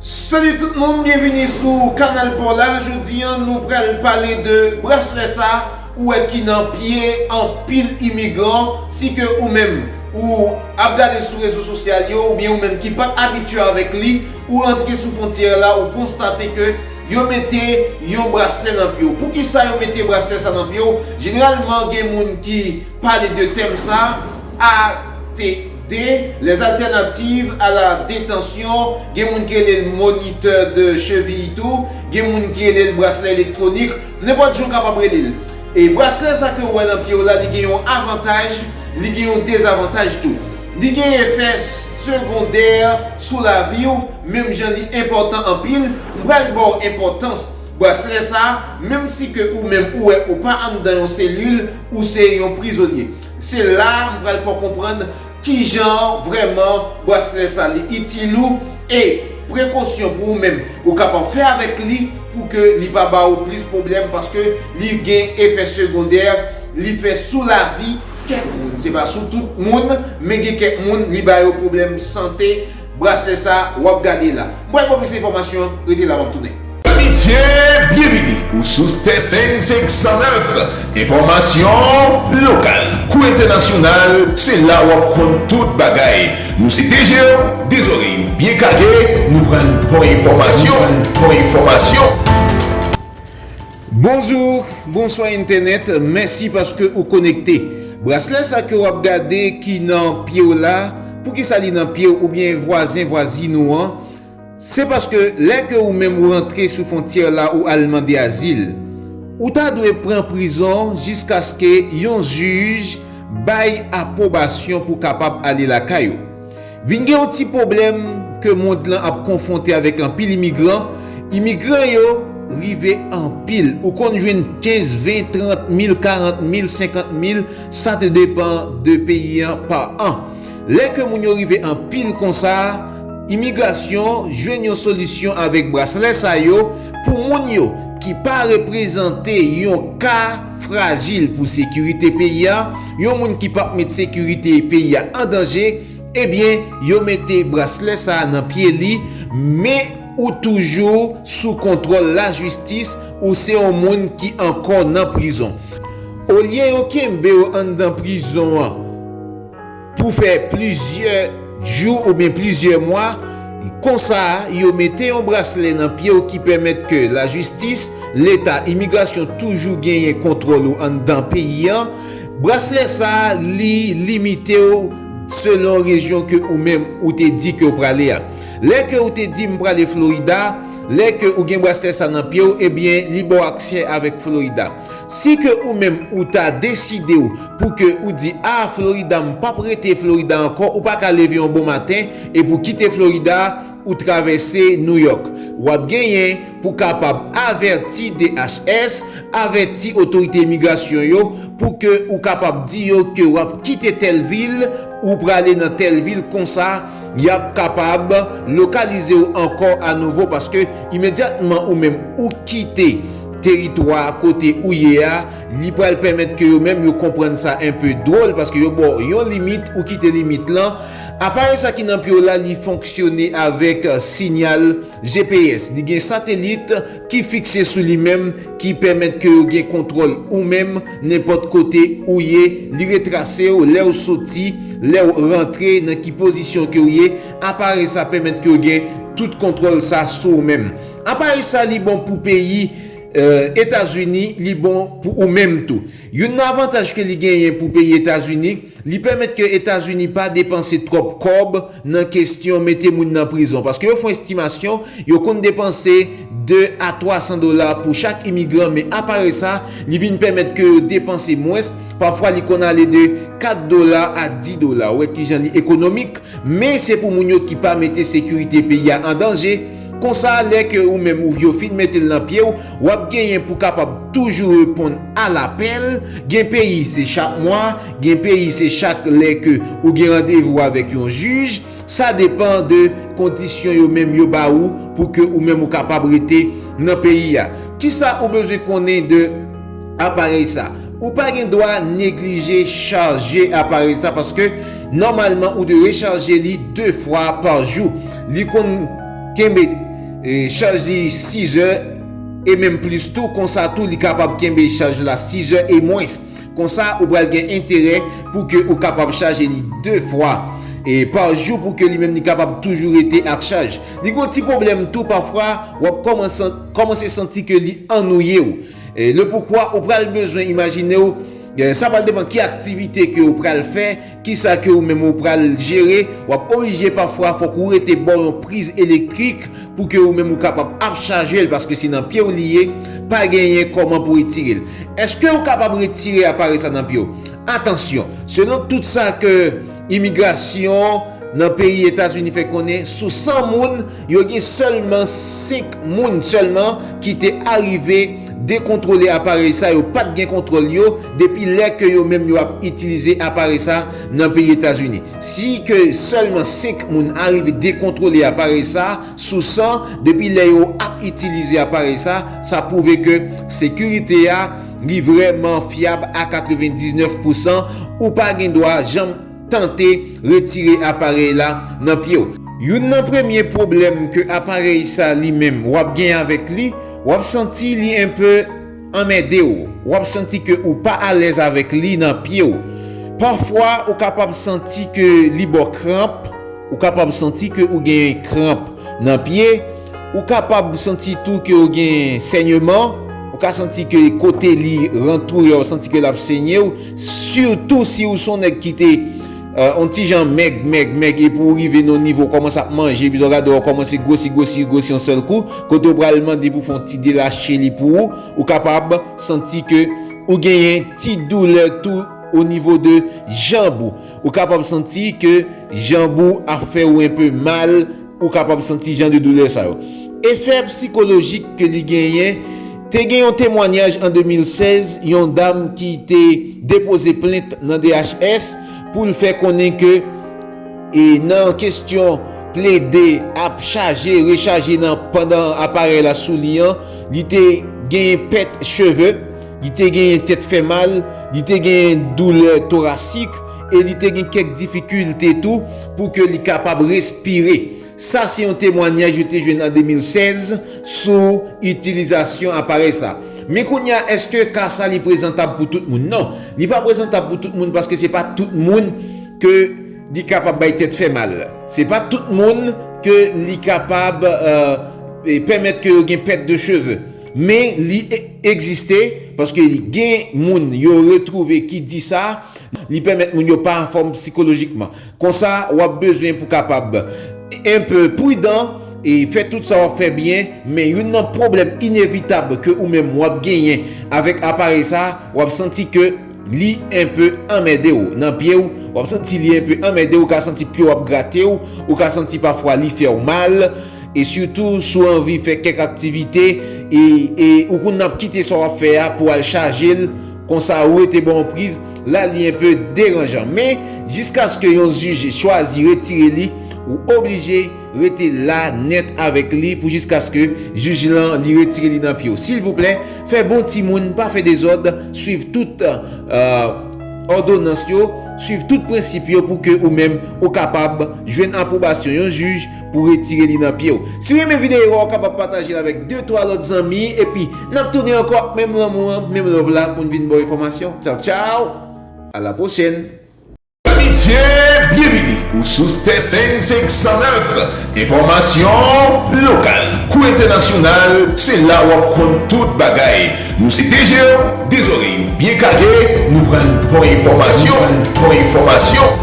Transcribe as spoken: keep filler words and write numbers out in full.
Salut tout moun, byenvini sou kanal pa w la. Jodi an nou pral pale de braslè sa ou wè ki nan pye anpil imigran. Si ke ou menm ou ap gade sou rezo sosyal yo oubyen ou menm ki pa t abitye avèk li, ou rantre sou fwontyè la, ou konstate ke yo mete yon braslè nan pye w. Poukisa yo mete braslè sa nan pye w? Jeneralman gen moun ki pale de tèm sa, A T D, les alternatives à la détention, gen moun ki rele l moniteur de cheville tou, gen moun ki rele l braslè elektwonik, nenpòt jan w kapab rele l. E braslè sa ke w wè nan pye w la, li gen yon avantaj, li gen yon dezavantaj tou. Li gen efè segondè sou lavi w, menm jan li enpòtan anpil. M pral ba w enpòtans braslè sa, menm si ke ou menm ou wè ou pa anndan yon selil, ou se yon prizonye. Se la m pral fè w konprann kijan vrèman braslè sa li itil ou e prekosyon pou ou menm ou kapab fè avèk li pou ke li pa ba ou plis pwoblèm, paske li gen efè segondè, li fè sou lavi kèk moun. Se pa sou tout moun, men gen kèk moun li ba yo pwoblèm sante. Braslè sa w ap gade la. M pral ba w plis enfòmasyon, rete la, m ap tounen. Abitye, byenvini. Ou sou Stephen senk san nèf. Enfòmasyon lokal kou entènasyonal, se la w ap konn tout bagay. Nou se T G, de zòrèy ou byen kage, nou pral ba w enfòmasyon, pral ba w enfòmasyon. Bonjou, bonswa entènèt, mèsi paske ou konekte. Braslè sa ke w ap gade ki nan pye w la, poukisa li nan pye w oubyen vwazen vwazin ou an? Se paske lè ke ou menm ou rantre sou fwontyè la ou al mande azil, ou ta dwe pran prizon jiskaske yon jij bay apwobasyon pou kapab ale lakay ou. Vin gen yon ti pwoblèm ke mond lan ap konfwonte avèk anpil imigran. Imigran yo rive anpil. Ou konn jwenn kenz, ven, trant mil, karant mil, senkant mil, sa te depann de peyi an pa an. Lè ke moun yo rive anpil konsa, imigrasyon jwenn yon solisyon avèk braslè sa yo pou moun yo ki pa reprezante yon ka frajil pou sekirite peyi a, yon moun ki p ap met sekirite peyi a an danje, ebyen, yo mete braslè sa a nan pye li, men ou toujou sou kontwòl lajistis, ou se yon moun ki ankò nan prizon. Olye yo kenbe w anndan prizon an pou fè plizyè jou oubyen plizyè mwa, konsa yo mete yon braslè nan pye w ki pèmèt ke lajistis, leta, imigrasyon toujou genyen kontwòl ou anndan peyi an. Braslè sa a, li limite w selon rejyon ke ou menm ou te di ke w prale a. Lè ke ou te di m prale Florida, lè ke ou gen braslè sa nan pye w, ebyen, li ba w aksè avèk Florida. Si ke ou menm ou ta deside w pou ke ou di, a, Florida, m p ap rete Florida ankò, ou pa ka leve yon bon maten epi w kite Florida, ou travèse New York. W ap genyen pou kapab avèti D H S, avèti otorite imigrasyon yo, pou ke ou kapab di yo ke w ap kite tèl vil, ou prale nan tèl vil, konsa, y ap kapab lokalize w ankò anouvo, paske imedyatman ou menm ou kite teritwa kote ou ye a, li pral pèmèt ke yo menm yo konprann sa enpe dwòl, paske yo ba w yon limit, ou kite limit lan. Aparèy sa ki nan pye w la, li fonksyone avèk, euh, sinyal G P S. Li gen satelit ki fikse sou li menm, ki pèmèt ke yo gen kontwòl ou menm, nenpòt kote ou ye. Li retrase w, lè w soti, lè w rantre, nan ki pozisyon ke w ye. Aparèy sa pèmèt ke w gen tout kontwòl sa sou ou menm. Aparèy sa, li bon pou peyi, euh, Etazini, li bon pou ou menm tou. Youn nan avantaj ke li genyen pou peyi Etazini, li pèmèt ke Etazini pa depanse twòp kòb nan kesyon mete moun nan prizon. Paske yo fè yon estimasyon, yo konn depanse de a twa san dola pou chak imigran, men aparèy sa, li vin pèmèt ke yo depanse mwens. Pafwa, li konn ale de kat dola a dis dola. Ou wè kijan li ekonomik, men se pou moun yo ki pa mete sekirite peyi a an danje. Konsa, lè ke ou menm ou yo fin mete l nan pye w, w ap genyen pou kapab toujou reponn alapèl. Gen peyi se chak mwa, gen peyi se chak lè ke ou gen randevou avèk yon jij. Sa depann de kondisyon yo menm yo ba ou pou ke ou menm ou kapab rete nan peyi a. Kisa ou bezwen konnen de aparèy sa? Ou pa gen dwa neglije chaje aparèy sa, paske nòmalman ou dwe rechaje li de fwa pa jou. Li konn kenbe e, chaj li sizè e menm plis tou, konsa tou li kapab kenbe chaj la sizè e mwens. Konsa, ou pral gen enterè pou ke ou kapab chaje li de fwa e pa jou pou ke li menm li kapab toujou rete ak chaj. Li gon ti pwoblèm tou, pafwa w ap kòmanse, kòmanse santi ke li annwiye w. E le poukwa ou pral bezwen imajine w, e, sa pral depann ki aktivite ke ou pral fè, kisa ke ou menm ou pral jere, w ap oblije pafwa fòk ou rete bò yon priz elektrik pou ke ou menm ou kapab ap chaje l, paske se nan pye w li ye, pa genyen kòman pou retire l. Èske ou kapab retire aparèy sa nan pye w? Atansyon, selon tout sa ke imigrasyon nan peyi Etazini fè konnen, sou san moun, yo gen sèlman senk moun sèlman ki te arive dekontwole aparèy sa, yo pa t gen kontwòl yo depi lè ke yo menm yo ap itilize aparèy sa nan peyi Etazini. Si ke sèlman senk moun arive dekontwole aparèy sa sou san depi lè yo ap itilize aparèy sa, sa pwouve ke sekirite a li vrèman fyab a katrevendiznèf pousan, ou pa gen dwa janm tante retire aparèy la nan pye w. Youn nan premye pwoblèm ke aparèy sa li menm w ap gen avèk li, w ap santi li enpe anmède w. W ap santi ke ou pa alèz avèk li nan pye w. Pafwa, ou kapab santi ke li ba w kranp, ou kapab santi ke ou gen kranp nan pye, ou kapab santi tou ke ou gen sènyeman, ou ka santi ke kote li rantre a, ou santi ke l ap senye w, sitou si ou se yon nèg ki te, e, yon ti jan mèg, mèg, mèg, epi w rive nan yon nivo, w kòmanse ap manje, epi w gade w kòmanse gwosi, gwosi, gwosi yon sèl kou, kote w pral mande pou fè yon ti delache li pou ou, ou kapab santi ke ou genyen ti doulè tou o nivo de janb ou. Ou kapab santi ke janb ou ap fè ou enpe mal, ou kapab santi jan de doulè sa yo. Efè sikolojik ke li genyen, te gen yon temwanyaj an de mil sèz, yon dam ki te depoze plent nan D H S pou l fè konnen ke, e nan kesyon plede ap chaje, rechaje nan pandan aparèy la sou li an, li te genyen pèt cheve, li te genyen tèt fè mal, li te genyen doulè torasik, e li te gen kèk difikilte tou pou ke li kapab respire. Sa se yon temwanyaj yo te jwenn an de mil sèz sou itilizasyon aparèy sa. Men kounye a, èske ka sa li prezantab pou tout moun? Non, li pa prezantab pou tout moun paske se pa tout moun ke li kapab bay tèt fè mal. Se pa tout moun ke li kapab, e, e, pèmèt ke yo gen pèt de cheve. Men li e-, egziste paske li gen moun yo retwouve ki di sa, li pèmèt moun yo pa anfòm sikolojikman. Konsa, w ap bezwen pou kapab enpe pridan e fè tout sa w ap fè byen, men youn nan pwoblèm inevitab ke ou menm w ap genyen avèk aparèy sa, w ap santi ke li enpe anmède w nan pye w, w ap santi li enpe anmède w, ou ka santi pye w ap grate w, ou ka santi pafwa li fè w mal, e sitou si w anvi fè kèk aktivite, e, e ou konn ap kite sa w ap fè a pou al chaje l, konsa ou rete bò yon priz, la li enpe deranjan. Men, jiskaske yon jij chwazi retire li, ou oblije rete la nèt avèk li pou jiskaske jij lan li retire li nan pye w. Silvouplè, fè bon timoun, pa fè dezòd, swiv tout, e, òdonans yo, swiv tout prensip yo pou ke ou menm ou kapab jwenn apwobasyon yon jij pou retire li nan pye w. Si w renmen videyo a, ou kapab pataje l avèk de twa lòt zanmi, epi n ap tounen ankò ak menm lanmou an, menm love la pou n vin ba w enfòmasyon. Tchaw, tchaw! A la pwochèn! Amitié, bienvenue ou sou Stephen senk san nèf. Enfòmasyon lokal kou entènasyonal, se la w ap konn tout bagay. Nou se de je w, de zòrèy ou byen kage, nou pral ba w enfòmasyon, ba w enfòmasyon.